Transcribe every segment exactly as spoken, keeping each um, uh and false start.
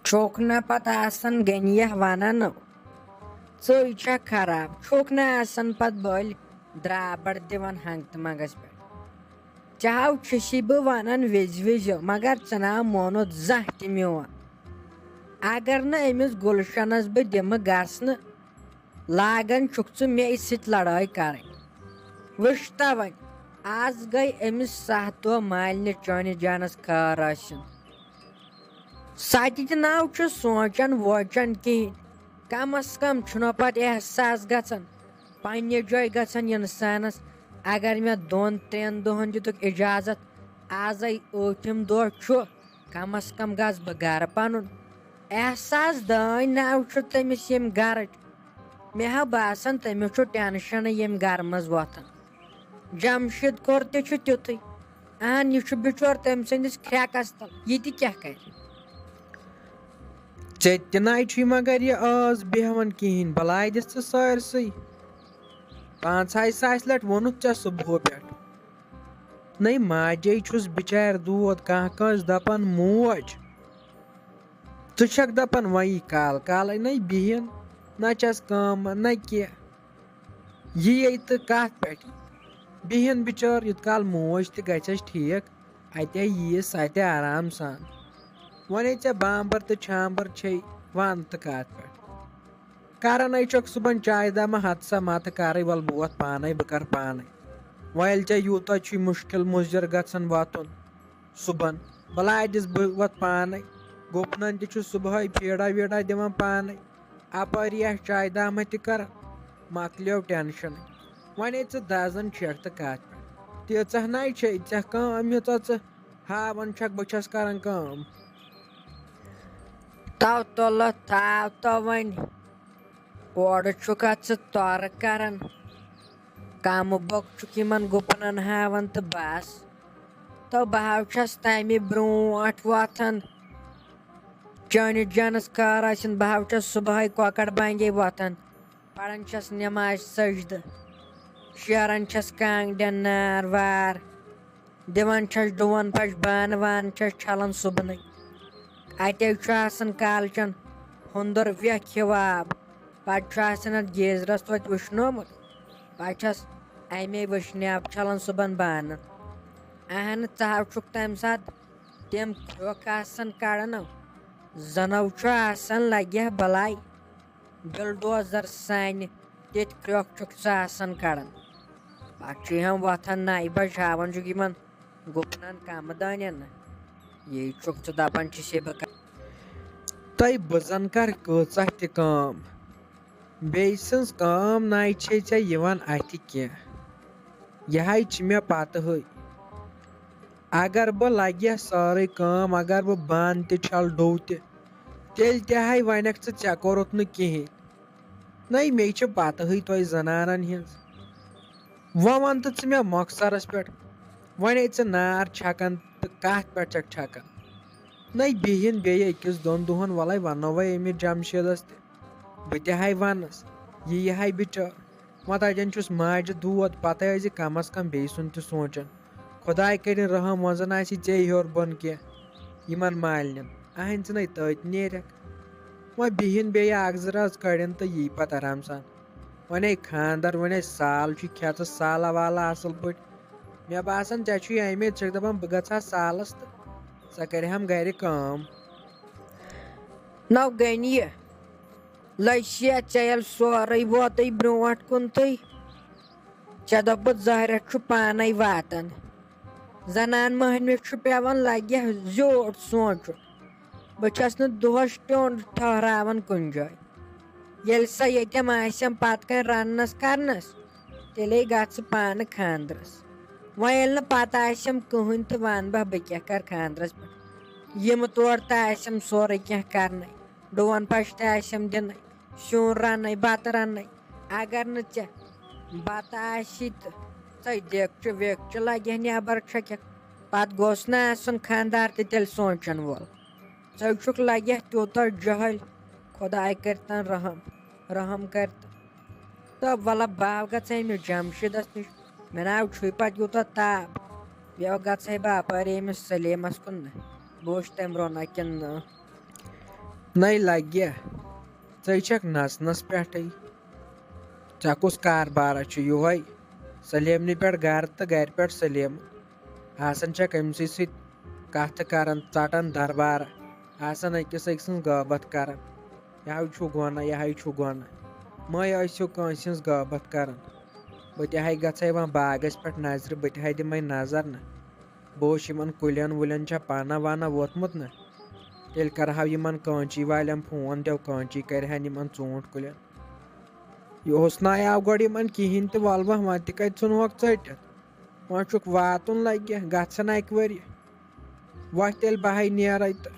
چھُکھ نہ پتہٕ آسان غنیہ ونان، ژٕے چھکھ خراب، چھُکھ نہ آسان پتہٕ بٔلۍ درابڑ دِوان ہنٛگتہٕ منٛگس پٮ۪ٹھ۔ ژےٚ ہاو چھُسی بہٕ ونان وِزِ وِزِ، مگر ژٕ نہ مونُتھ زانٛہہ تہِ میون۔ اگر نہٕ أمِس گُلشنس بہٕ دِمہٕ گژھنہٕ، لاگان چھُکھ ژٕ مےٚ سۭتۍ لڑٲے کرٕنۍ۔ وٕچھ تہ وۄنۍ، آز گٔے أمِس ستھ دۄہ مالنہِ چٲنِس جانس خٲر ٲسِن۔ سۄ تہِ تہِ نہ چھُ سونٛچان وونٛچان کِہیٖنۍ۔ کم از کم چھُنہ پتہٕ احساس گژھان، پننہِ جایہِ گژھان انسانس۔ اگر مےٚ دۄن ترٛٮ۪ن دۄہن دِتُکھ اجازت، آزے ٲٹھِم دۄہ چھُ، کم از کم گژھٕ بہٕ گرٕ پنُن۔ احساس دٲنۍ ناو چھُ تٔمِس ییٚمہِ گرٕچ۔ مےٚ ہا باسان تٔمِس چھُ ٹینشنٕے ییٚمہِ گرٕ منٛز وۄتھان۔ جمشید کور تہِ چھُ تیُتھُے۔ اہن، یہِ چھُ بِچور تٔمۍ سٕنٛدِس کھرٛٮ۪کس تل، یہِ تہِ کیٛاہ کرِ؟ ژےٚ تہِ ناے چھُے مگر یہِ ٲس بیہوان کِہیٖنۍ، بلاے دِژ ژٕ سٲرسٕے۔ پانٛژھ ہاے ساسہِ لٹہِ ووٚنُتھ ژےٚ صبحو پٮ۪ٹھ۔ نَے ماجے چھُس بِچارِ دود، کانٛہہ کٲنٛسہِ دَپان موج۔ ژٕ چھَکھ دَپان وۄنۍ یی کال کالَے نَے بِہِن، نہ چھَس کٲم نہ کینٛہہ۔ یی یے تہٕ کَتھ پٮ۪ٹھ یی؟ بِہِن بِچٲر، یُت کال موج تہِ گژھٮ۪س ٹھیٖک، اَتے ییٖیَس سۄ تہِ آرام سان۔ وۄنۍ ہے ژےٚ بامبَر تہٕ چھامبَر چھے، وَن تہٕ کَتھ پٮ۪ٹھ؟ کران ہے چھکھ صبحن چایہِ دامہ، ہتہٕ سا متہٕ کرٕے، وَل بہٕ وۄتھ پانے، بہٕ کرٕ پانے۔ وۄنۍ ییٚلہِ ژےٚ یوٗتاہ چھُے مُشکِل مُضِر گژھان وۄتھُن صبحن، بلاے دِس بہٕ وۄتھ پانے۔ گُپنن تہِ چھُ صبحٲے فیٖڈا ویٖڈا دِوان پانے، اپٲری آسہِ چایہِ دامہ تہِ کران، مۄکلیو ٹینشنٕے۔ وۄنۍ ہے ژٕ دزان چھکھ تہٕ کتھ پٮ۪ٹھ؟ تیٖژاہ نَے چھے ژےٚ کٲم ییٖژاہ ژٕ ہاوان چھکھ بہٕ چھس کران کٲم۔ تو تُلُتھ تھاو تو وۄنۍ۔ اورٕ چھُکھ اَتھ ژٕ تورٕ کران۔ کَمہٕ بۄکھ چھُکھ یِمن گُپنن ہاوان تہٕ بس۔ تو بہٕ ہاو چھَس تَمہِ برونٛٹھ وۄتھان۔ چٲنِس جَنَس کار ٲسِن، بہٕ ہاو چھَس صُبحٲے کۄکَر بانگے وۄتھان۔ پران چھَس نماز سجدٕ، شیران چھَس کانٛگڑٮ۪ن نار وار، دِوان چھَس ڈُوَن پھش، بانہٕ وانہٕ چھَس چھلان صُبنٕے۔ اَتے چھُ آسان کالچَن ہُنٛدُر ویکھ ہیوٗ آب، پتہٕ چھُ آسان اَتھ گیٖزرَس توتہِ وٕشنومُت، پتہٕ چھَس اَمے وٕشنہِ آب چھلان صُبحن بانہٕ۔ اہنہٕ، ژٕ ہاو چھُکھ تَمہِ ساتہٕ تِم کھرٛوکھ آسان کڑان، زَنو چھُ آسان لگہِ ہا بلاے۔ بلڈوزر سانہِ تِتھۍ کھرٛوکھ چھُکھ ژٕ آسان کڑان۔ پتہٕ چھُے ہم وۄتھان نَیہِ بجہِ، ہاوان چھُکھ یِمن گُپنن کمہٕ دانٮ۪ن۔ یی چھُکھ ژٕ دپان چھُسے بہٕ کرٕ۔ تۄہہِ بہٕ زن کرٕ کۭژاہ تہِ کٲم، بیٚیہِ سٕنٛز کٲم نَے چھے ژےٚ یِوان اَتھِ کینٛہہ۔ یہِ ہَے چھِ مےٚ پتہٕ ہٕے۔ اگر بہٕ لگہِ ہا سٲرٕے کٲم، اگر بہٕ بانہٕ تہِ چھلہٕ، ڈوٗ تہِ، تیٚلہِ تہِ ہَے وَنَکھ ژٕ، ژےٚ کوٚرُتھ نہٕ کِہیٖنۍ۔ نَے، مےٚ چھِ پتہٕ ہٕے تۄہہِ زنانن ہِنٛز۔ وۄنۍ وَن تہٕ ژٕ مےٚ مۄخصرس پٮ۪ٹھ، وۄنۍ ہے ژٕ نار چھکان تہٕ کَتھ پٮ۪ٹھ چھکھ چھکان؟ نَے، بِہِن بیٚیہِ أکِس دۄن دۄہن، وَلَے وَنو وۄنۍ أمِس جمشیدس تہِ۔ بہٕ تہِ ہَے وَنس، یہِ یہِ ہَے بِچٲر۔ وۄنۍ تَتٮ۪ن چھُس ماجہِ دود، پَتَے ٲسۍ زِ کم از کم بیٚیہِ سُنٛد تہِ سونٛچان۔ خۄداے کٔرِن رحم، وۄنۍ زَن آسہِ ژے ہیوٚر بۄن کینٛہہ یِمَن مالنٮ۪ن۔ اَہَنٛدِ ژٕ نَے تٔتۍ نیرَکھ۔ وۄنۍ بِہِن بیٚیہِ اَکھ زٕ رَز کَڑن تہٕ یی پَتہٕ آرام سان۔ وۄنۍ ہے خانٛدر، وۄنۍ ہے سال چھُ کھٮ۪تھ سالہ والہ اَصٕل پٲٹھۍ۔ مےٚ باسان، ژےٚ چھُے اَمے، ژٕ چھَکھ دَپان بہٕ گژھٕ ہا سالَس تہٕ ژٕ کَرِ ہَم گَرِ کٲم۔ نو گٔنۍ یہِ۔ لٔج شیٹھ، ژےٚ ییٚلہِ سورُے ووتُے برونٛٹھ کُن تُے، ژےٚ دوٚپُتھ زہرٮ۪تھ چھُ پانے واتان۔ زنان مٔہنوِس چھُ پٮ۪وان لگہِ زیوٗٹھ سونٛچُن۔ بہٕ چھَس نہٕ دۄہس ٹیوٚنٛڈ ٹھہراوان کُنہِ جایہِ۔ ییٚلہِ سۄ ییٚتٮ۪ن آسٮ۪م پتہٕ کَنہِ رننس کرنس، تیٚلے گژھٕ پانہٕ خانٛدرس۔ وۄنۍ ییٚلہِ نہٕ پتہٕ آسٮ۪م کٕہٕنۍ تہٕ وَنہٕ بہٕ، بہٕ کیٛاہ کرٕ خانٛدرس پٮ۪ٹھ؟ یِم تورٕ تہٕ آسٮ۪م سورُے کینٛہہ کرنَے۔ ڈوٗن پَش تہِ آسٮ۪م دِنَے، سیُن رَنَے، بَتہٕ رَنَے۔ اگر نہٕ ژےٚ بَتہٕ آسی تہٕ ژَے دیکچہِ ویکچہِ لَگہِ ہا نٮ۪بر چھَکھ۔ پَتہٕ گوٚژھ نہٕ آسُن خانٛدار تہِ تیٚلہِ سونٛچَن وول۔ ژَے چھُکھ لَگہِ ہا تیوٗتاہ جٲہِل، خۄداے کٔرۍتَن رحم، رحم کٔرۍتَن۔ تہٕ وَلہٕ بہٕ گژھٕ أمِس جمشیٖدَس نِش، مےٚ ناو چھُے پَتہٕ یوٗتاہ تاپھ۔ یَوٕ گژھٕ ہے بہٕ اَپٲرۍ أمِس سلیٖمَس کُن، بہٕ وٕچھٕ تٔمۍ رونا کِنہٕ نہٕ۔ نَے لَگہِ، ژَے چھَکھ نَژنَس پٮ۪ٹھٕے۔ ژےٚ کُس کاربارا چھُ یِہوٚے؟ سلیمنہِ پٮ۪ٹھ گَرٕ تہٕ گَرِ پٮ۪ٹھ سلیمہٕ۔ آسان چھَکھ أمۍسٕے سۭتۍ کَتھٕ کَران، ژَٹان دربار، آسان أکِس أکۍ سٕنٛز غٲبت کَران۔ یہِ ہَے چھُ گۄناہ، یہِ ہَے چھُ گۄناہ۔ مَے ٲسِو کٲنٛسہِ ہٕنٛز غٲبت کَران۔ بہٕ تہِ ہَے گژھٕ ہا وۄنۍ باغَس پٮ۪ٹھ نظرِ، بہٕ تہِ ہَے دِمَے نظر نہ۔ بہٕ اوسُس یِمَن کُلٮ۪ن وُلٮ۪ن چھا پَنہ وَنہ ووتمُت نہ، تیٚلہِ کَرٕ ہا یِمَن کٲنچی والٮ۪ن فون، دٮ۪و کٲنچی کَرِ ہَن یِمَن ژوٗنٛٹھۍ کُلٮ۪ن۔ یہِ حُسنا آو گۄڈٕ یِمَن کِہیٖنۍ تہِ، وَلہٕ وۄنۍ، وۄنۍ تہِ کَتہِ ژھٕنہوکھ ژٔٹِتھ؟ وۄنۍ چھُکھ واتُن لَگہِ، گژھن اَکہِ ؤرِ۔ وۄتھ تیٚلہِ بہٕ ہَے نیرَے تہٕ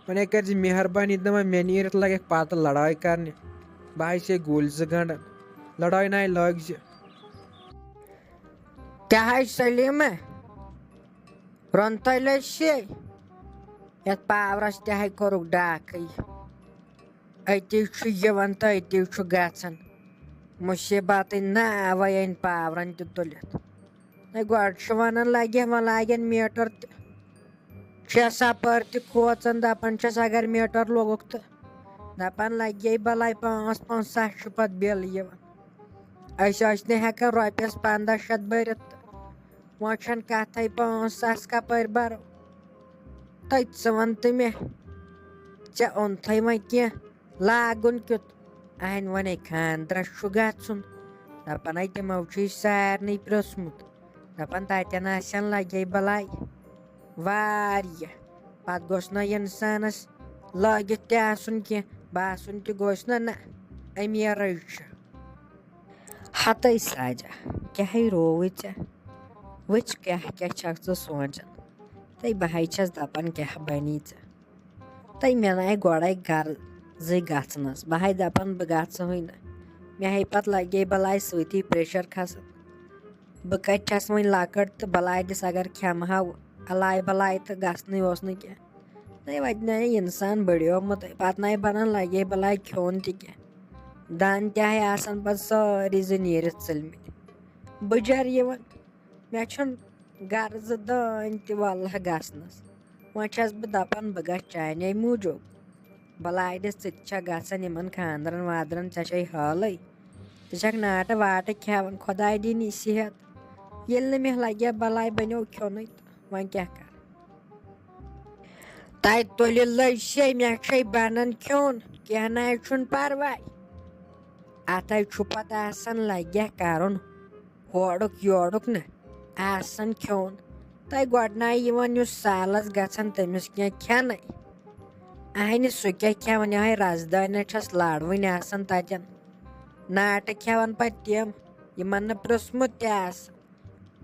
وۄنۍ کَرِ زِ مہربٲنی، دَپان مےٚ نیٖرِتھ لَگَکھ پَتہٕ لڑٲے کَرنہِ۔ بہٕ ہَے چھے گُلۍ زٕ گنٛڈان، لڑٲے نَے لٲگۍ زِ۔ کیٛاہ ہَے سلیٖمہ، رۄنتہٕ لٔج سے؟ یَتھ پاورَس تہِ ہَے کوٚرُکھ ڈاکھٕے۔ أتی چھُ یِوان تہٕ أتی چھُ گژھان۔ مُصیٖبتٕے نہ آوَے أنۍ پاورَن تہِ تُلِتھ۔ نَے گۄڈٕ چھُ وَنان لَگہِ وۄنۍ لاگن میٖٹر تہِ۔ چھَس اَپٲرۍ تہِ کھوژان، دَپان چھَس اگر میٖٹر لوگُکھ تہٕ دَپان لَگہِ بَلاے پانٛژھ پانٛژھ ساس چھُ پَتہٕ بِل یِوان۔ أسۍ ٲسۍ نہٕ ہٮ۪کان رۄپیَس پنٛداہ شیٚتھ بٔرِتھ تہٕ وۄنۍ چھَنہٕ کَتھَے پانٛژھ ساس کَپٲرۍ بَرو۔ تہٕ ژٕ وَن تہٕ مےٚ، ژےٚ اوٚنتھَے وۄنۍ کینٛہہ لاگُن کیُتھ؟ اَہَنۍ وَنے خانٛدرَس چھُ گژھُن۔ دَپان ہے تِمو چھُے سارنٕے پرٛژھمُت۔ دَپان تَتٮ۪ن آسن لَگے بَلاے واریاہ۔ پَتہٕ گوٚژھ نہ اِنسانَس لٲگِتھ تہِ آسُن کینٛہہ، باسُن تہِ گوٚژھ نہ، نہ، أمیٖرٕے چھُ۔ ہَتَے ساجا، کیٛاہے رووُے ژےٚ؟ وٕچھ کیٛاہ کیٛاہ چھَکھ ژٕ سونٛچان؟ تَے بہٕ ہَے چھَس دَپان کیٛاہ بَنی ژےٚ؟ تَے مےٚ نَے گۄڈَے غرضٕے گژھنَس، بہٕ ہَے دَپان بہٕ گژھٕ ہٕے نہٕ۔ مےٚ ہَے پَتہٕ لَگے بَلاے سۭتی پرٛیشَر کھَسان۔ بہٕ کَتہِ چھَس وۄنۍ لۄکٕٹ تہٕ بَلاے دِس اگر کھٮ۪مہٕ ہاو اَلاے بَلاے تہٕ گژھنٕے اوس نہٕ کینٛہہ۔ نَے وَتہِ نَے اِنسان بٔڑیومُت، پَتہٕ نَے بَنان لَگے بَلاے کھیوٚن تہِ کینٛہہ۔ دَنٛد تہِ ہَے آسان پَتہٕ سٲری زٕ نیٖرِتھ ژٔلمٕتۍ۔ بٕجَر یِوان، مےٚ چھُنہٕ غرضہٕ دٲنۍ تہِ وَلہٕ گژھنَس۔ وۄنۍ چھَس بہٕ دَپان بہٕ گژھٕ چانے موٗجوٗب۔ بَلاے دِس، ژٕ تہِ چھَکھ گژھان یِمَن خانٛدرَن وانٛدرَن، ژےٚ چھے حالٕے۔ ژٕ چھَکھ ناٹہٕ واٹہٕ کھٮ۪وان، خۄداے دِنی صحت۔ ییٚلہِ نہٕ مےٚ لَگہِ ہا بَلاے بَنیو کھیوٚنُے تہٕ وۄنۍ کیٛاہ کَرٕ؟ تَتہِ تُلہِ لٔج سے، مےٚ چھے بَنان کھیوٚن، کینٛہہ نَے چھُنہٕ پَرواے۔ اَتھَے چھُ پَتہٕ آسان لَگہِ ہا کَرُن۔ ہورُک یورُک نہٕ آسان کھیوٚن۔ تۄہہِ گۄڈٕنَے یِوان یُس سالَس گژھان تٔمِس کینٛہہ کھٮ۪نَے۔ اَہنہِ سُہ کیٛاہ کھٮ۪وان، یِہوٚے رَزدٲنۍ چھَس لَڑوٕنۍ آسان تَتٮ۪ن۔ ناٹہٕ کھٮ۪وان پَتہٕ تِم، یِمَن نہٕ پرٛژھمُت تہِ آسان۔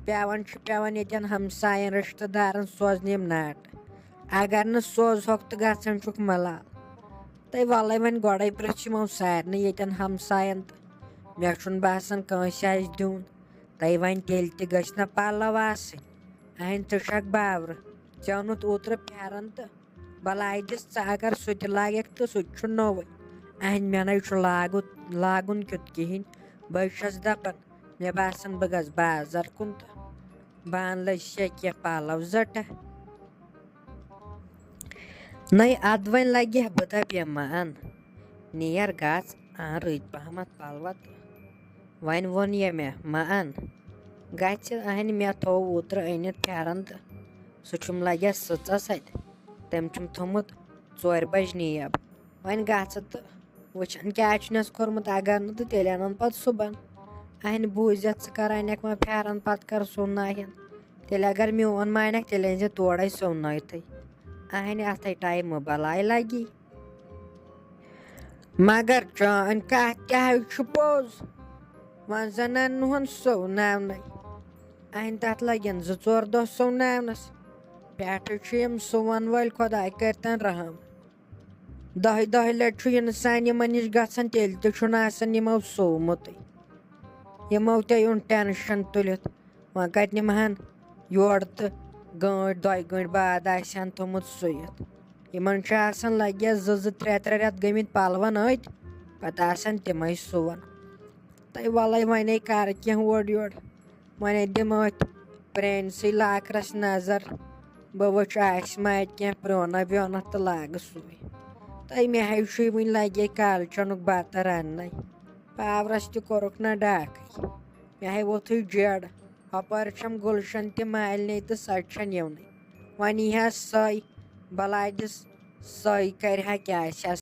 پٮ۪وان چھُ پٮ۪وان ییٚتٮ۪ن ہمسایَن رِشتہٕ دارَن سوزنہِ یِم ناٹہٕ۔ اگر نہٕ سوزہوکھ تہٕ گژھان چھُکھ مَلال۔ تہٕ وَلَے وۄنۍ گۄڈَے پرٛژھ یِمو سارنٕے ییٚتٮ۪ن ہمسایَن تہٕ مےٚ چھُنہٕ باسان کٲنٛسہِ آسہِ دیُن۔ تَے وۄنۍ تیٚلہِ تہِ گٔژھۍ نہ پَلَو آسٕنۍ۔ اَہَنۍ ژٕ چھَکھ باورٕ، ژےٚ اوٚنُتھ اوترٕ پھٮ۪رَن تہٕ بَلاے دِس ژٕ اگر سُہ تہِ لاگَکھ تہٕ سُہ تہِ چھُ نوٚوُے۔ اَہَنۍ مےٚ نَے چھُ لاگُن، لاگُن کیُتھ کِہیٖنۍ۔ بہٕ حظ چھَس دَپان، مےٚ باسان بہٕ گژھٕ بازَر کُن تہٕ بہٕ اَنہٕ لٔج سے کینٛہہ پَلَو زَٹہٕ۔ نَے اَدٕ وۄنۍ لَگہِ ہا بہٕ دَپہٕ یہِ ما اَن۔ نیر گژھ اَن رٕتۍ پَہمَتھ پَلوَت۔ وۄنۍ ووٚن یہِ مےٚ ما اَن۔ گژھِ اَنہِ، مےٚ تھوٚو اوترٕ أنِتھ پھٮ۪رَن تہٕ سُہ چھُم لَگہِ ہا سٕژَس اَتھِ۔ تٔمۍ چھُم تھوٚمُت ژورِ بَجہِ نیب۔ وۄنۍ گژھٕ تہٕ وٕچھَن کیٛاہ چھُنَس کوٚرمُت، اگر نہٕ تہٕ تیٚلہِ اَنَن پَتہٕ صُبحَن۔ اَہَنہِ بوٗزِتھ ژٕ کَر اَنَکھ وۄنۍ پھٮ۪رَن پَتہٕ کَر سُوٕناوہَن۔ تیٚلہِ اگر میون ما اَنَکھ، تیٚلہِ أنۍ زِ تورَے سُونٲیتھٕے۔ اَہَنہِ اَتھَے ٹایمہٕ بَلاے لَگی۔ مگر چٲنۍ کَتھ تہِ حظ چھُ پوٚز۔ وۄنۍ زَن اَنہٕ ہون سُوناونَے۔ اَہَنہِ تَتھ لَگن زٕ ژور دۄہ سُوناونَس۔ پٮ۪ٹھٕ چھِ یِم سُوَن وٲلۍ، خۄداے کٔرۍتَن رحم۔ دَہہِ دَہہِ لَٹہِ چھُ اِنسان یِمَن نِش گژھان، تیٚلہِ تہِ چھُنہٕ آسان یِمو سُومُتٕے۔ یِمو تہِ اوٚن ٹٮ۪نشَن تُلِتھ، وۄنۍ کَتہِ نِمہٕ ہَن یورٕ تہٕ گٲنٛٹۍ دۄیہِ گٲنٛٹۍ بعد آسہِ ہَن تھوٚمُت سُوِتھ۔ یِمَن چھُ آسان لَگہِ زٕ زٕ ترٛےٚ ترٛےٚ رٮ۪تھ گٔمٕتۍ پَلوَن أتھۍ، پَتہٕ آسان تِمَے سُوان۔ تہٕ وَلَے وۄنۍ کَرٕ کینٛہہ اورٕ یورٕ۔ وۄنۍ دِمہٕ أتھۍ پرٛٲنۍسٕے لاکرَس نظر۔ بہٕ وٕچھِ آسہِ ما اَتہِ کینٛہہ پرٛونا ویونا تہٕ لاگہٕ سُے۔ تہٕ مےٚ ہے چھُے وٕنہِ لگے کالہٕ چنُک بتہٕ رننَے۔ پاورس تہِ کوٚرُکھ نہ ڈاکھٕے۔ مےٚ ہے ووٚتھُے جیڈ۔ ہۄپٲرۍ چھَم گُلشن تہِ مالِنے تہٕ سۄ تہِ چھَنہٕ یِونٕے۔ وۄنۍ یی ہا سۄے، بہٕ لاگس سۄے، کرِ ہا کیٛاہ آسہِ ہا